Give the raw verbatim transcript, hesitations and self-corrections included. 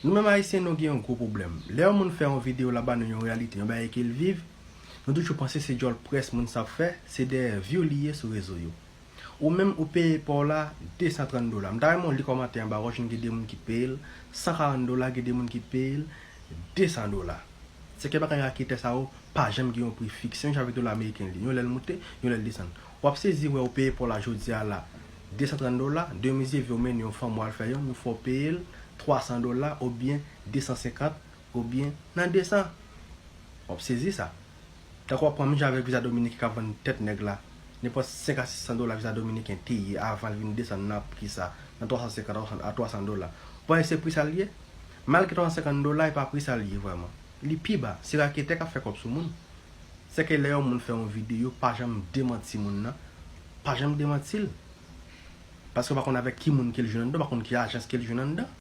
Nou menm Ayisyen, nou gen yon gwo pwoblèm. Lè yon moun fè yon videyo l ap ba nou yon reyalite, yon bagay ke l viv, nou toujou panse se djòl près moun sa ap fè, se dèyè view li ye sou rezo yo. Ou menm ou peye pa w la de san trant dola. M ta renmen w li kòmantè anba, w ap jwenn gen de moun ki peye l san karant dola, gen de moun ki peye l de san dola. Se ke bagay raketè sa yo pa janm gen yon pri fiks. Se menm jan avèk dola ameriken li. Yon lè l moute, yon lè l desann. W ap sezi wè ou peye pa w la jodi a la de san trant dola, demen zye vye w mennen yon fanm w al fè yonn, yon fwa w peye l twa san dola oubyen de san senkant oubyen nan de san. W ap sezi sa. Tankou w ap pran menm jan avèk viza dominiken k ap vann tèt nèg la. Nenpòt senk a sis san dola viza dominiken te ye avan l vin desann nan pri sa, nan twa san senkant a twa san dola. Ou panse se pri sa l ye? Malgre twa san senkant dola, e pa pri sa l ye vrèman. Li pi ba. Se raketè k ap fè kòb sou moun. Se ke lè yon moun fè yon videyo, pa janm demanti moun nan. Pa janm demanti l. Paske w pa konn avèk ki moun ke l jwenn anndan, w pa konn ki ajans ke l jwenn anndan.